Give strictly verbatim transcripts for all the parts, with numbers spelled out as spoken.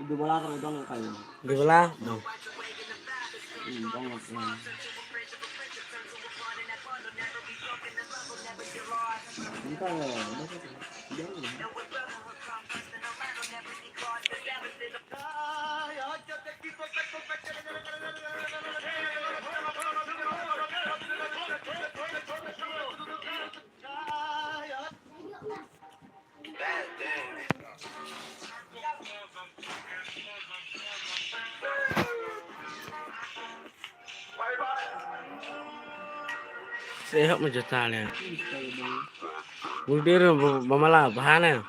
Dua belas orang dong kayu. Dua belas? Dong. Hmm, dong. Entah ya. Sehok ma jota le. Mudir ba mala bahana.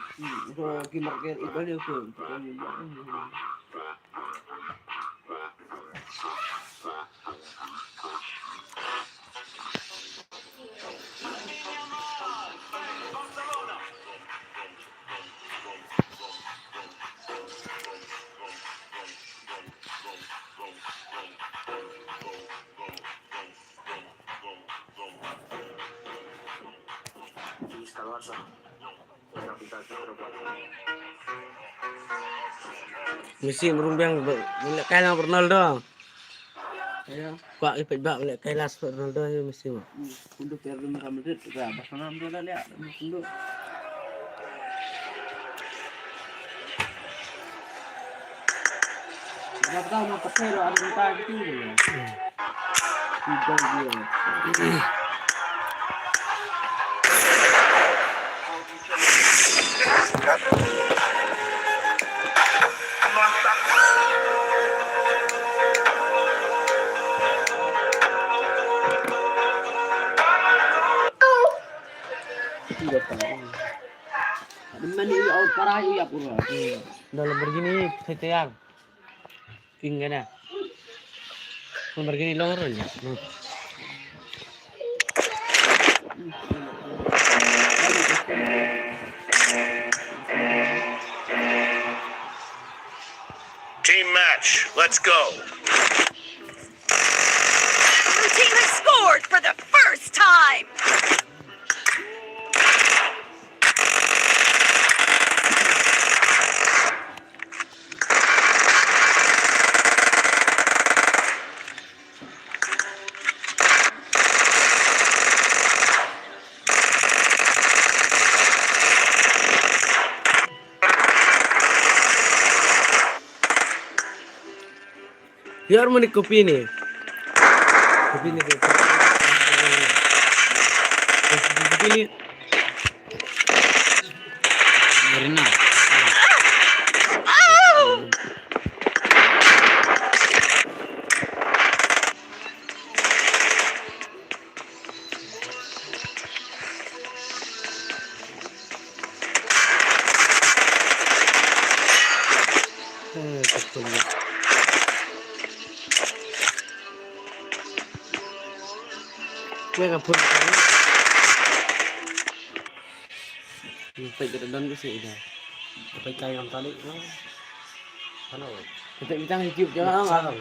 Messi mrung biang ba, ba lehkai lang Ronaldo. Ïa. Kwah ïa peit ba lehkai last Ronaldo ïa Messi ma. Hmm, kundu per dum Real Madrid, ka Barcelona dum la leh, kundu. Ba tau ma pakai lo ada entah gitu ya. Hmm. Tiga dia. Dalam begini, tayang. King ka na. Lamborghini long run ya. Hmm. Team match, let's go. Blue team has scored for the first time. Ïar mani kopi ni. Kopi ni, kopi ni. Kopi ni. Marina. Peit ka don ka sih ida. Peit kai ngam tali. Ano? Peit bintang YouTube jong nga.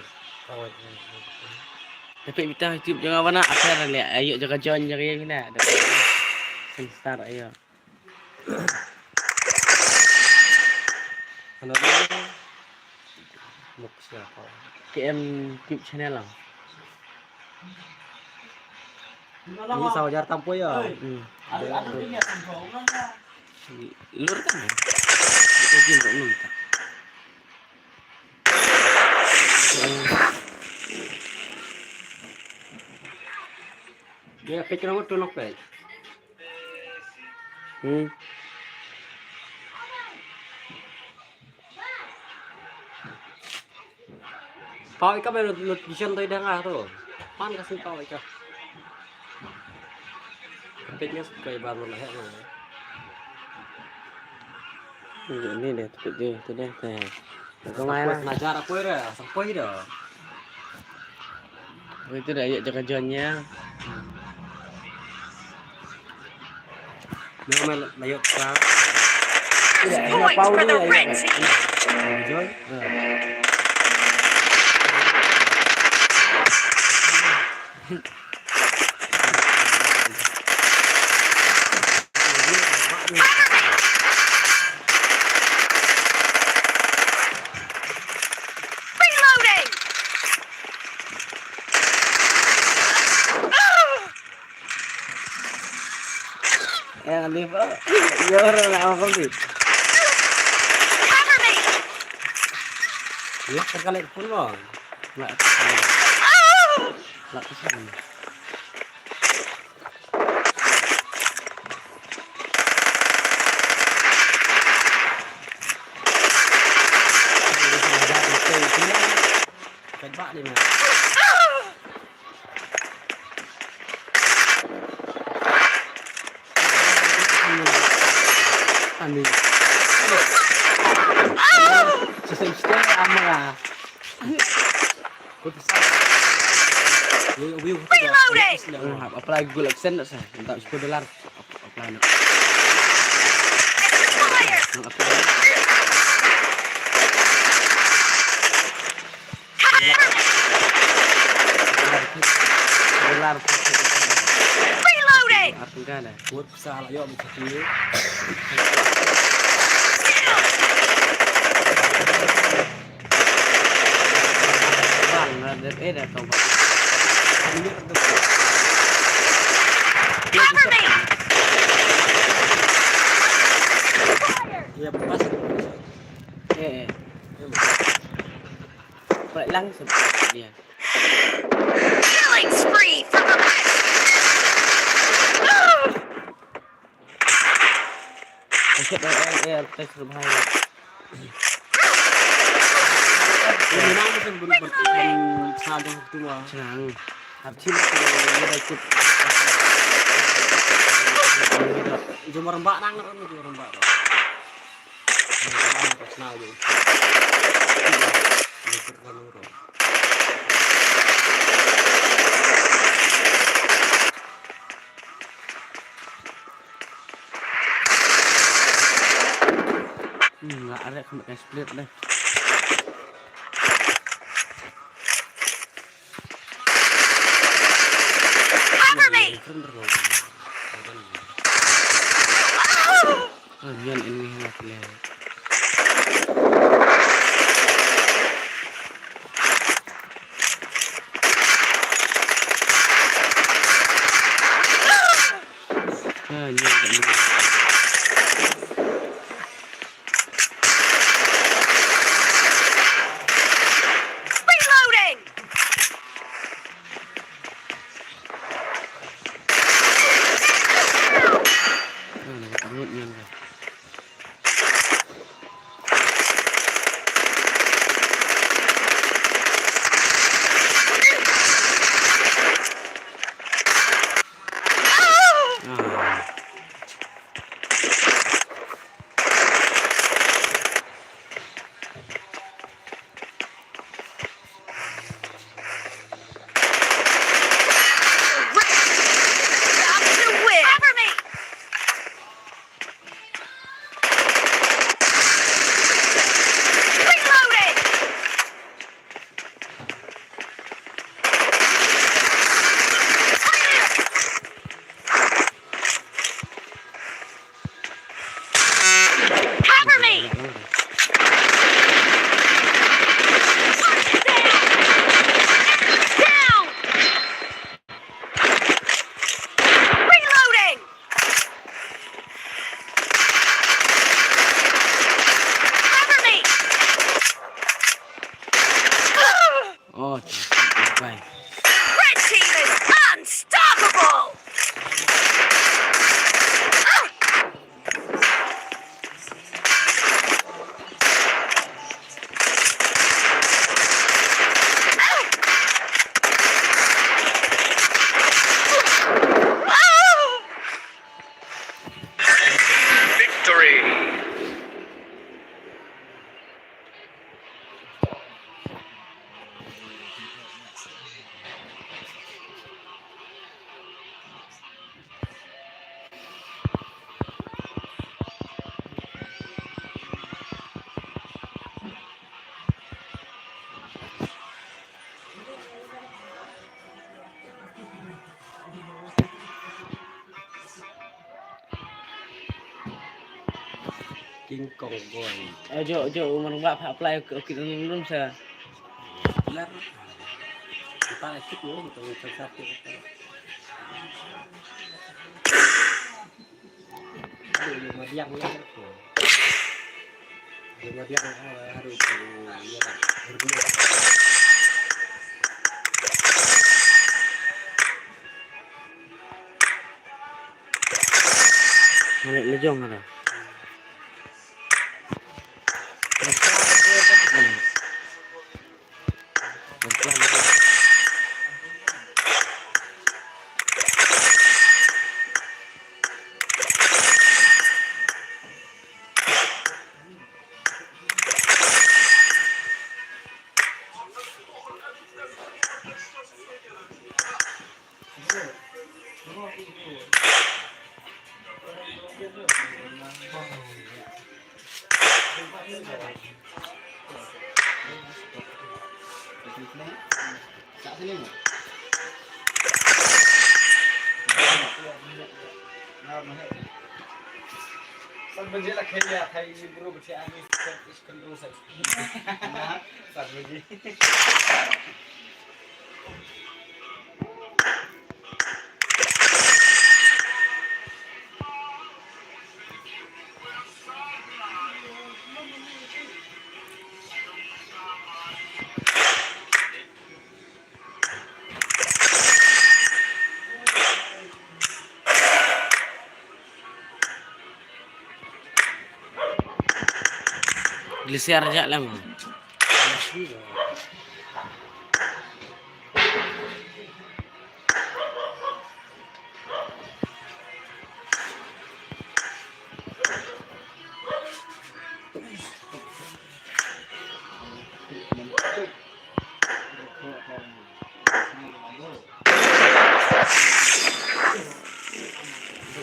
Peit bintang YouTube jong nga bana asar le ayo jaga join jaga yang ina. Star ayo. Ano? Muk siapa? K M Cube Channel lah. Ni sawa jar tampo ya. Hmm. Lur kan ya? Kita jin tak nung tak. Dia pikir aku tu nok pek. Hmm. Pau ika ba notification to i dang ah to. Pan ka sing pau ika. Pet ngas kai ba lo lah ya. Ni deh, tu deh, tu deh, tu deh. Ka mai la. Najar apa ira? Sampoi dah. Itu dah, yuk, jaga John nya. Ni mai la, yuk, ka. Point for the red team. John. Live, ah. Ya, orang nak apa tu? Cover me! Ya, terkalik pun, bang. Nak. Nak ke sini. Kat bak ni, man. Ani. Sesem sete amra. Reloading! Apply Google AdSense sa. Minta sepuluh dolar. Apply na. Fire! Nang apply. Dolar. Reloading! Apa kan? Buat salah yo, mesti. Bang, ada, eh, dah tahu, bang. Cover me! Ya, pas. Eh, eh. Balik langsung dia. Killing spree for the red! Oi, shit, oi, oi, oi, test rum hai. Oi, menang tu, beri, beri, beri, salah tu, ah. Senang. Hap chin tu, dia dah ikut. Jom rembak nang, jom rembak. Jom rembak, senang je. Ikut kan orang. Hmm, nga arek ka split deh. Cover me! Ah, ngan enemy hana kle. Ah, ngan enemy. Reloading! Ah, ngan enemy. Cover me! Down! Reloading! Cover me! Oh, bye. Red team is unstoppable! Victory! King Kong boy. Eh, jo, jo, umar ba pha apply, okay, okay, lum, lum sa. Lar. Kita ikut, kita ikut satu. Balik lejong ada. सात बजे ला खेल लिया था, ये ब्रो बच्चे आगे इसको, इसको दो सौ। सात बजे। Glacier aja lah, Mang.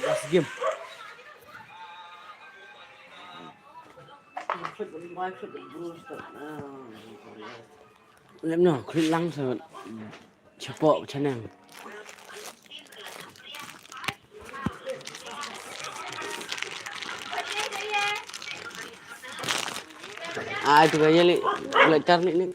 Last game. Lem no, klik lang sa. Chapoh chaneng. Ai tu kaya li, belajar li ni.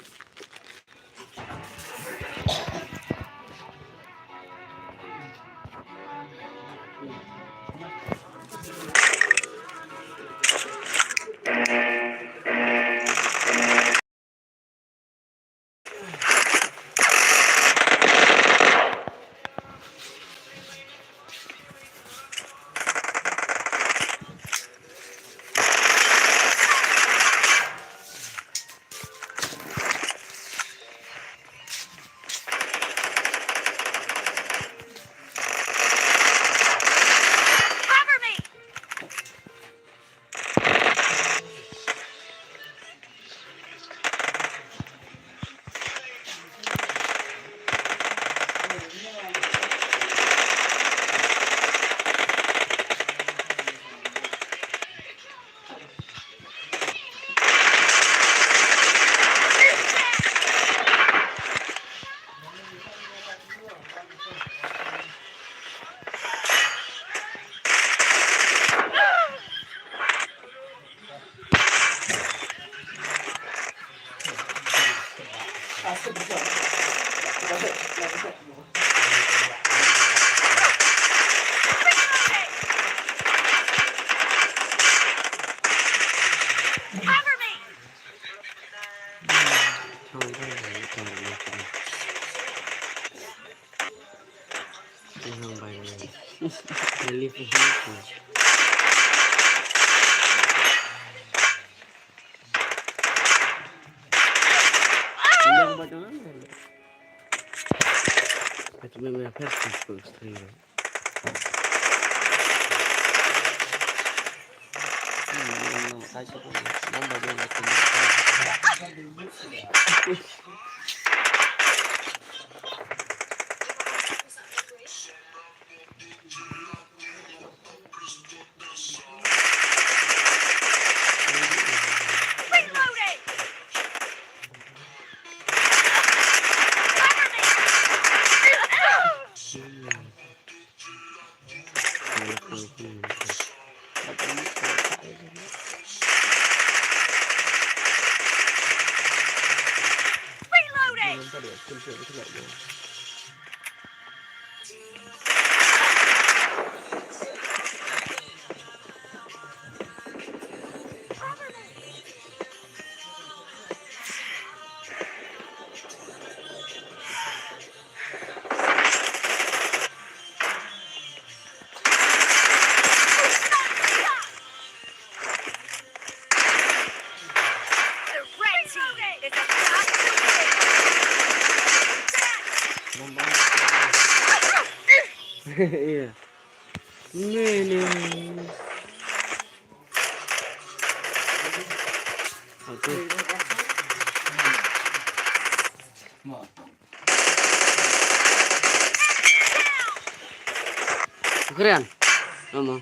Iya. Ini, ini. Oke. Keren. Mama.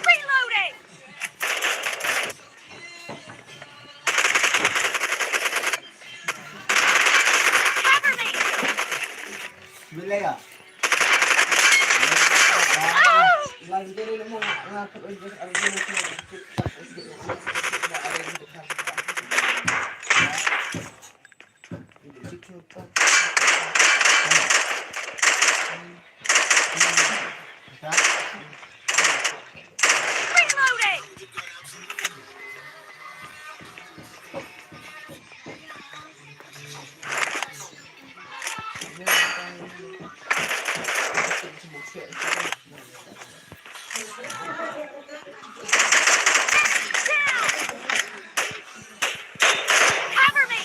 Reloading! Cover me! Bila ya? Reloading! Cover me!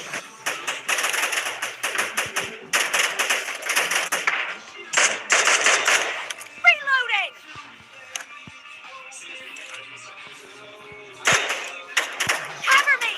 Reloading! Cover me!